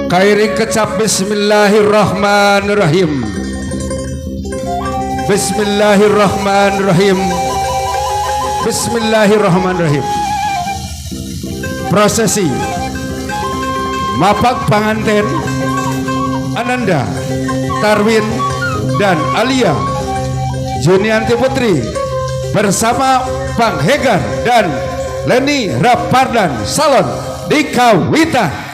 Kairing kecap bismillahirrahmanirrahim. Bismillahirrahmanirrahim. Bismillahirrahmanirrahim. Prosesi mapak panganten Ananda, Tarwin, dan Alia Junianti Putri bersama Bang Hegar dan Leni Rapardan Salon di Kawitan.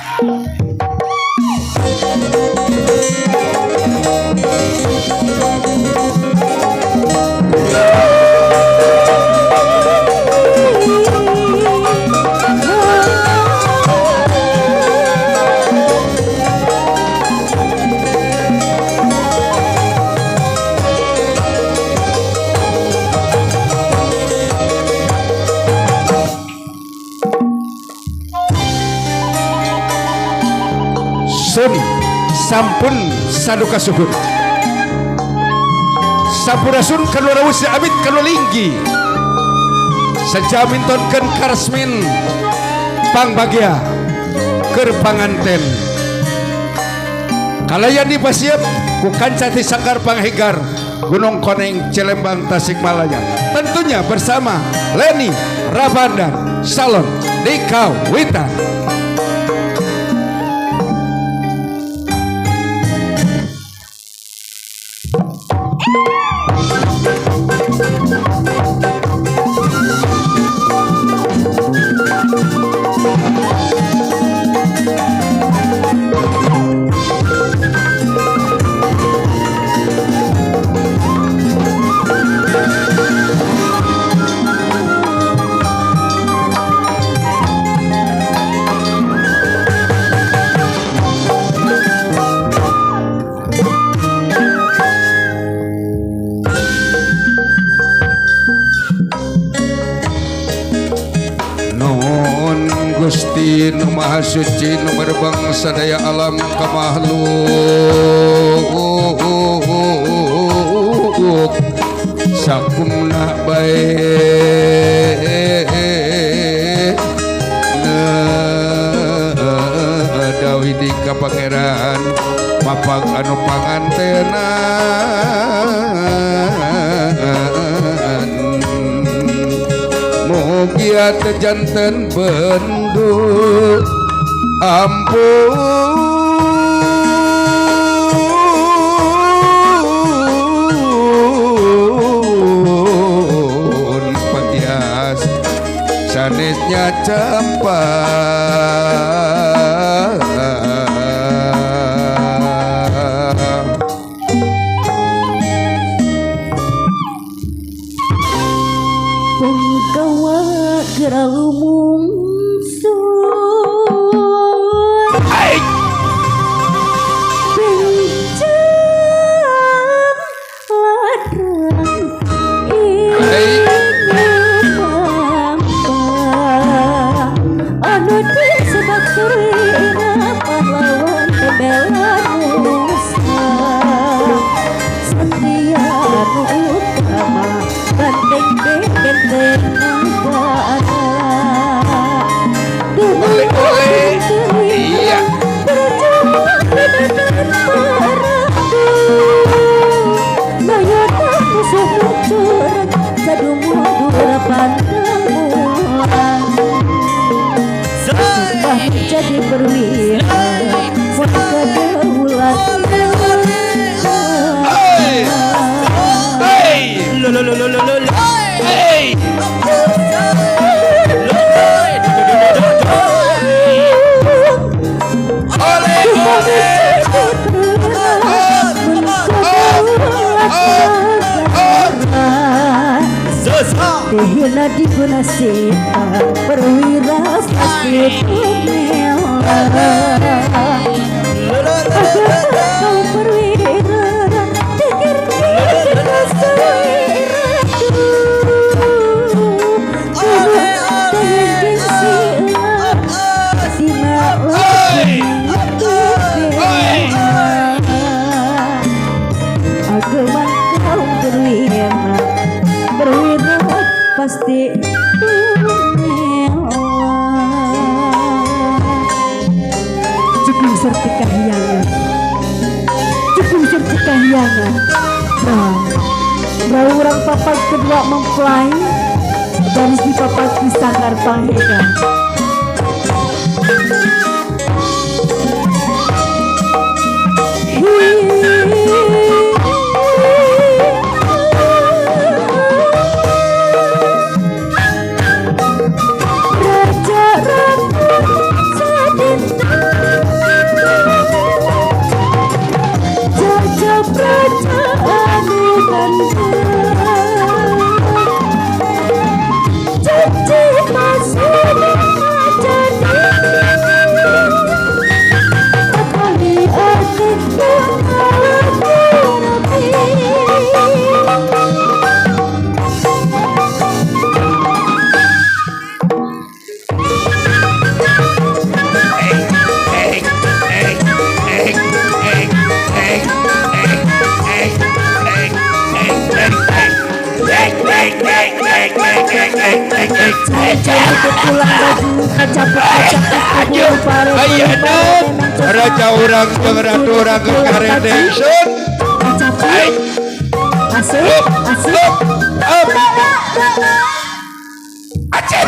Sun sampun saduka suhun. Sampurasun kaluar wusya amit kaluar linggi. Sejamintonkeun karesmin pangbagia keur panganten. Kalayan dipasiep ku kanca ti Sanggar Panghegar Gunung Koneng Cilembang Tasikmalaya. Tentunya bersama Leni Rabandan Salon di Kawitan. Nuhun Gusti nu Maha Suci nu merbang sadaya alam ka makhluk sakumna bae dawidi ka pangeran mapag anu pangantenan. Mugia teu janten bendu ampun patias sanesnya campa. Pungkawa gerau mungsur Bencam ladrang ing pampang anu disebut Surina pahlawan pembela nusa Satria nu utama banteng benteng negara. Ole ole. Iya. Berjuang di paradu Mayata musuh muncur Sadumudur pandemulan Sumpah menjadi perwira Mun kadaulat. Hey. Hey. Hey. Ole ole. Dihina diguna sita perwira pasti tumela. Kau perwira pikir kita Ageman kaum perwira, perwira pasti tumela. Cukup sertikan. Sareng papat kedua mempelai dari si papat di Sanggar Panghegar. Raja Ratu Sadinta Jaja Praja Anu Ganda Janji masih jadi Kali ati Ayeuna raja urang jeung ratu urang geus karedeng. Asik, Up, asik. Up, up. Acet.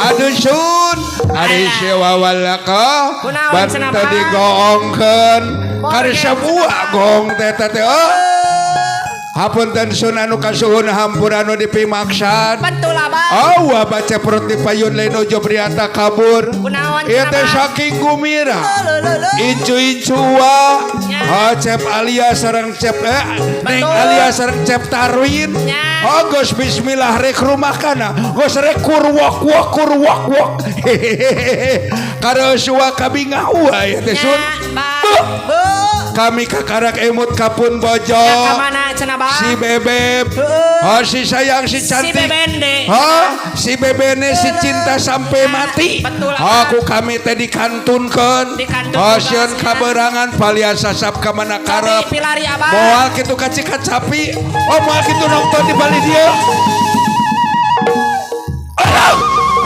Aduh sun, ari si wawalaka Kunaon ban cenah, teu Pak? digoongkeun. Kari sabua gong teh teh teh. Oh. Hapunten sun anu kasuhun hampura anu dipimaksan. Betul abah. Awa baca perut di payun lain ojo priata kabur. Kunaon Ieu teh cenah, Pak? saking gumira. Incu-incu wa. Ha Cep Alia sareng Cep Neng Betul. Alia sareng Cep Tarwin. Nya. Oh geus bismillah rek rumah kana. Geus rek kurwok wok kurwok wok. Hehehe. Kareusua kabingah wa ieu teh sun. Nya, Pak. Bu. Bu. Kami kakarak emut kapun bojo. Ya, ka mana cenah, Pak? Si bebeb. Oh si sayang si Si cantik. bebende. Hah? Si bebene si cinta sampai mati. Betul, Abah. Aku kami teh dikantunkeun. Dikantun Oh sieun juga, kaberangan palian sasap ka mana karep. Cobi pilari abah. Moal kitu kaci kacapi. Oh moal kitu nonton di Bali dia. Alah,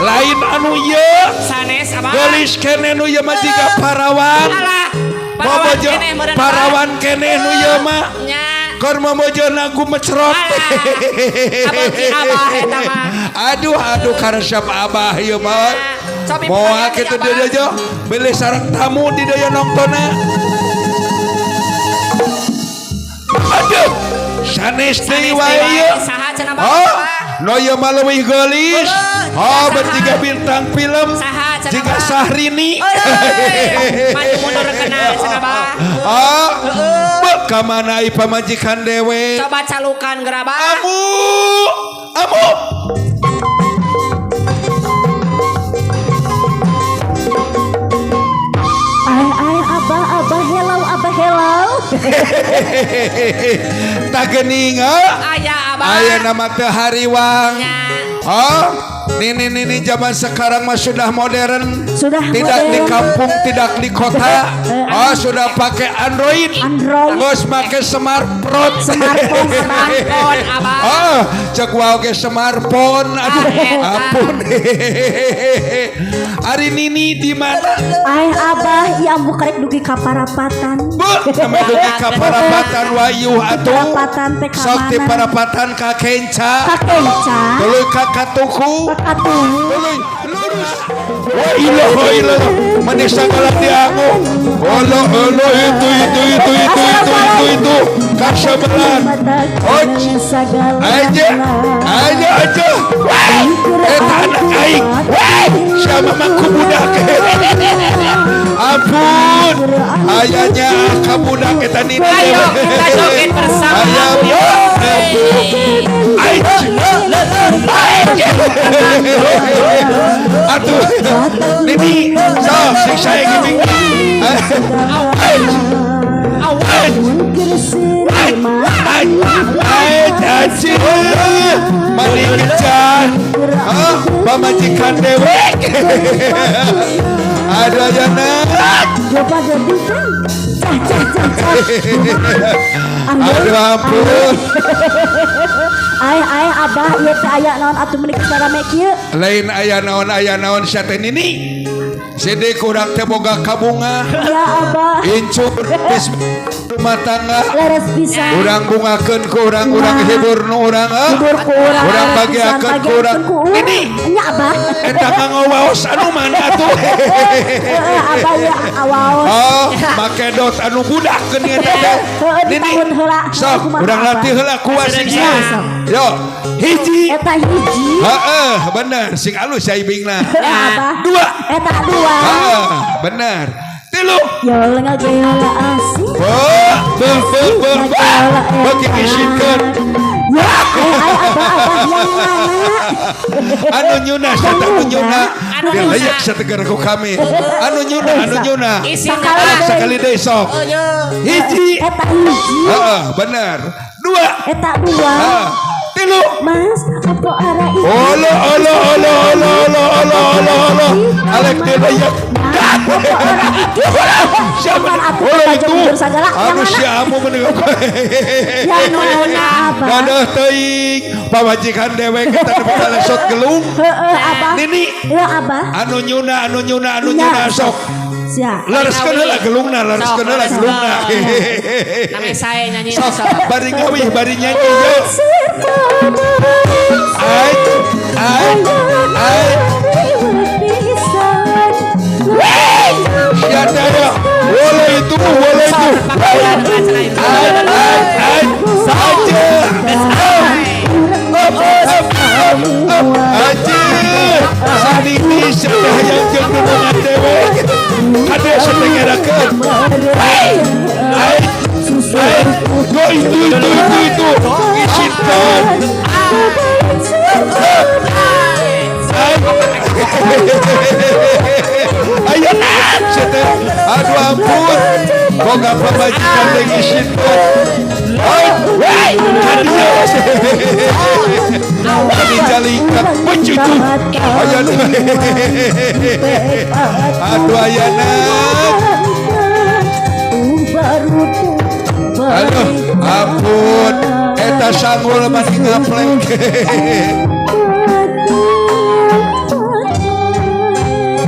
lain anu ieu. Sanes abah. Geulis keneh nu ieu mah jiga parawan. Alah. Parawan Momojo keneh meureun, Pak. parawan keneh nu ieu mah. Nya. Keur momojona gumecrot. Alah. Abah ki abah eta mah. Aduh aduh karesep abah ieu mah. Cobi Moal pilari kitu abah. dieu jo. Bilih sareng tamu di dieu nongtonna. Aduh, sanes deui Sanes wae deui ieu. wae. Saha cenah, Bah? Oh, no ieu mah leuwih geulis. Heuh, Oh, saha? bertiga bintang film. Saha cenah, Jika Bah? Sahrini. Euy, maju mundur kena cenah, Bah. Ah, bek ka mana ieu pamajikan dewe? Coba calukan geura, Bah. Amu, amu. Ay, ay, abah, abah, helau, abah, helau. Tak geuning ah. Aya abah. Aya nama teh hariwang. Nya. Oh, nini nini zaman sekarang mah sudah modern. Sudah Tidak di modern. kampung, tidak di kota. Oh, sudah pakai Android. Android. Geus make smartphone. Smartphone, Smartphone, abah. Oh, cek wae ge smartphone. Aduh, Ah, eta. ampun. Ari nini di mana? Ay, abah, ya ambu karek dugi ka parapatan. Bu, namanya dugi ka parapatan wayuh atuh. Parapatan teh ka Sok di mana? parapatan ka kenca. Ka kenca. Tuluy ka katuku. Ka katuhu. Tuluy lurus. Wa ilaha illallah. Manis sagala diangu. Allah Allah itu itu itu itu itu itu itu. Kasebelan. Och. Aja aja aja. Wah, eta anak aing. Wah, siapa mah ku budak. Ampun. Ayahnya ka budak eta nini. Ayo kita joget bersama. Ayah, Aing. Aduh, Nini, sok siksa yang gini. Aing, mani kejan, pamajikan dewek. Aduh ayana. Aduh ampun. Ay, ay, abah, ieu teh aya naon atuh meuni sarame kieu? Lain aya naon sia teh Nini. Sini kurang teh boga kabunga. Ya Abah. Incur rumah tangga. Leres pisan. Urang bungakeun ku urang, urang hibur nu urang. Hibur ku urang. Urang bagiakeun ku urang. Ini. Nya Abah. Eta ngawaos anu mana atuh? Heeh, Abah ya awaos. Oh, make dot anu budak geuning eta teh. Heeh, di tahun heula. Sok, urang latih heula kuas sing. Yo, hiji. Eta hiji. Heeh, bener sing alus ya ibingna. Abah. Dua. Eta dua. Heeh, bener. Tilu. Yo ngageula asih. Be be be be. Bagi isinkeun. Ya, ai abah abah yang mana? Anu nyuna, anu nyuna. Dileyak sategar ku kami. Anu nyuna, anu nyuna. Sakali deui sok. Hiji. Eta hiji. Heeh, bener. Dua. Eta dua. Heeh. Tilu. Mas, apa arah iki? Olo olo olo olo olo olo olo olo. Alek dileyak. Siapa? Olo itu. Anu siamu menengok. Yang mana apa? Dadah teuing pamajikan dewek eta nepi ka lesot gelung. Heeh, Abah. Nini. Ya Abah. Anu nyuna, anu nyuna, anu nyuna sok. Siap. Lereskeun heula gelungna, lereskeun heula gelungna. Name sae nyanyi sok. Bari ngawih, bari nyanyi yo. Ai ai ai. Ya daya. Wala itu, wala itu. Ai ai ai. Saja. Aja. Sadini sadaya jeung nunungan dewek. Kade satengerakeun. Ai ai. Yo itu itu itu itu. Isinkeun. Ayo aduh ampun boga pamajikan teh ngisinkeun. Ai kadieu kami jalingkat pencucu. Ayo aduh ayana. Aduh ampun eta sanggul masih ngaplek.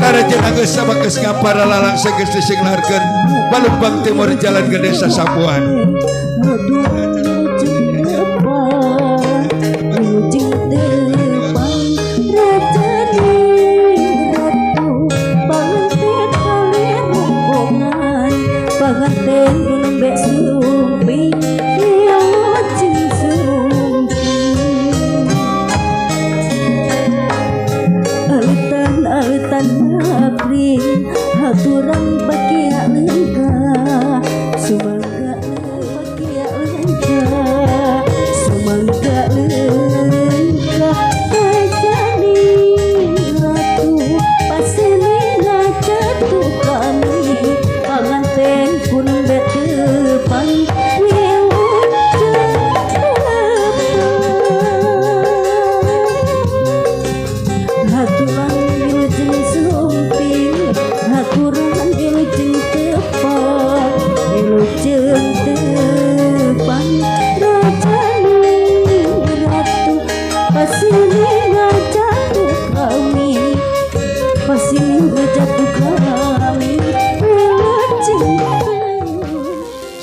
Raja geus sabageus ngapara lalang segeus disinglarkeun Balumpang Timur jalan ke desa Sapuan. Haturan bagia lengkah sumangga bagia lengkah sumangga lengkah rajani ratu pasene ngajatuh kami panganten pun betepang haturan wilujeng sumping haturan wilujeng tepang wilujeng tepang rajani ratu pasini ngajatuh kami pasini ngajatuh kami wilujeng.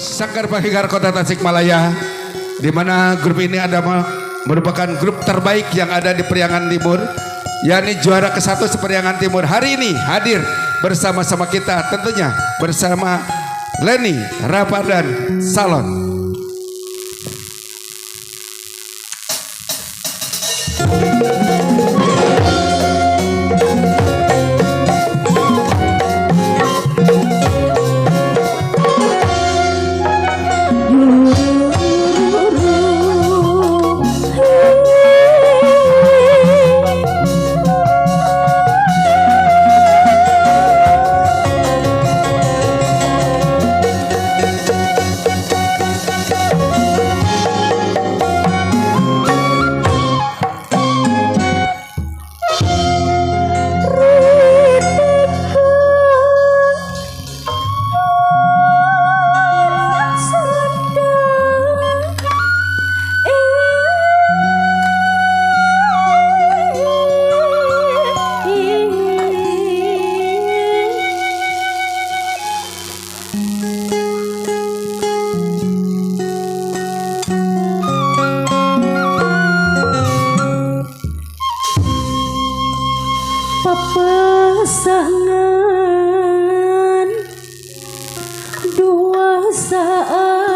Sanggar Pahikar Kota Tasikmalaya, di mana grup ini ada merupakan grup terbaik yang ada di Priangan Timur, yakni juara ke-1 Priangan Timur hari ini hadir bersama-sama kita, tentunya bersama Leni Rapadan Salon. Papasangan dua saat.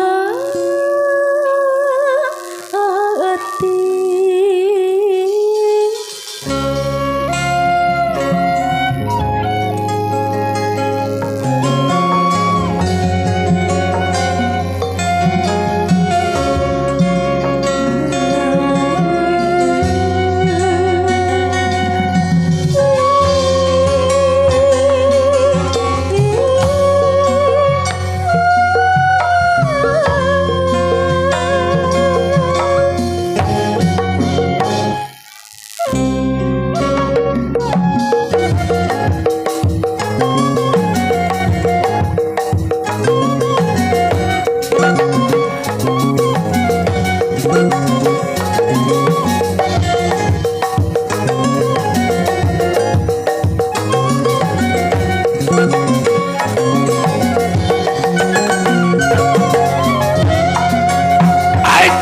Aik.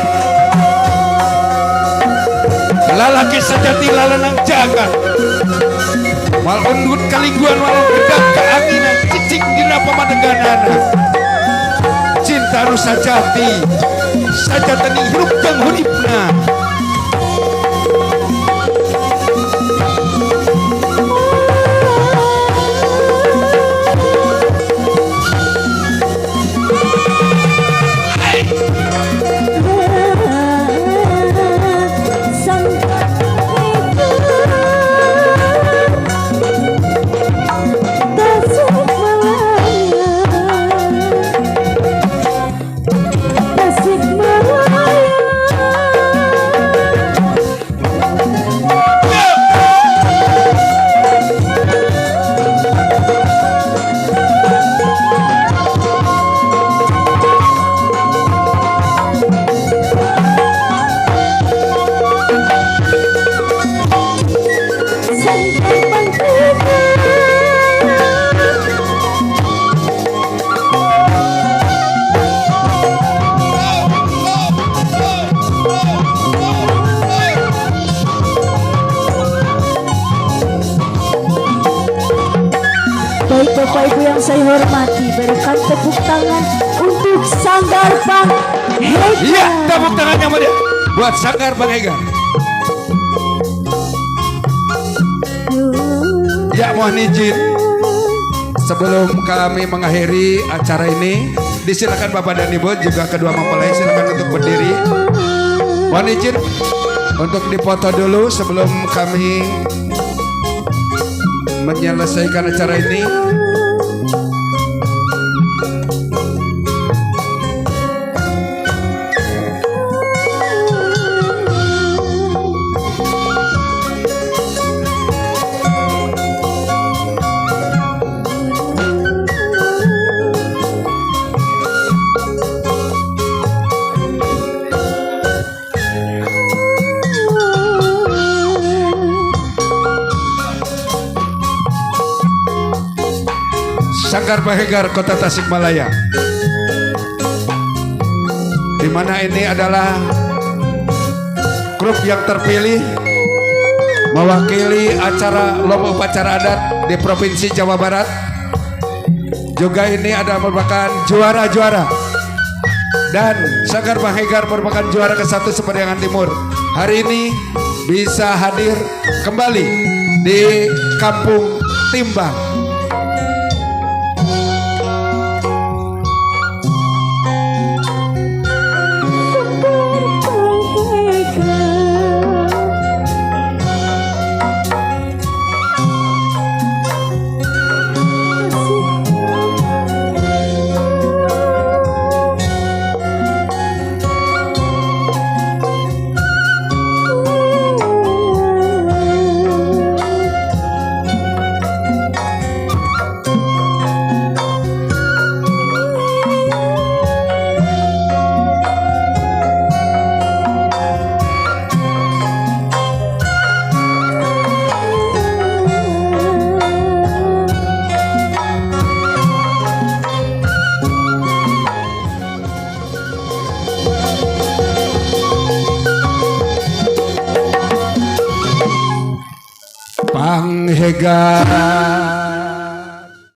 Lalaki sejati lalanang jagat. Mal undut kalingguan walau gedak keanginan cicing dina pamadeganana. Cinta nu sajati sajateni hirup jeung huripna. Sang Tasikmalaya, Tasikmalaya. Sanggar Panghegar. Baik Bapak Ibu yang saya hormati, berikan tepuk tangan untuk Sanggar Panghegar. Iya, tepuk tangannya meriah buat Sanggar Panghegar. Ya, mohon izin sebelum kami mengakhiri acara ini, disilakan Bapak dan Ibu juga kedua mempelai silakan untuk berdiri. Mohon izin untuk dipoto dulu sebelum kami menyelesaikan acara ini. Sanggar Panghegar, Kota Tasikmalaya. Di mana ini adalah grup yang terpilih mewakili acara lomba upacara adat di Provinsi Jawa Barat. Juga ini ada merupakan juara-juara. Dan Sanggar Panghegar merupakan juara ke-1 Seperyangan Timur. Hari ini bisa hadir kembali di Kampung Timbang. Sanggar Panghegar. Tasikmalaya. Hegar.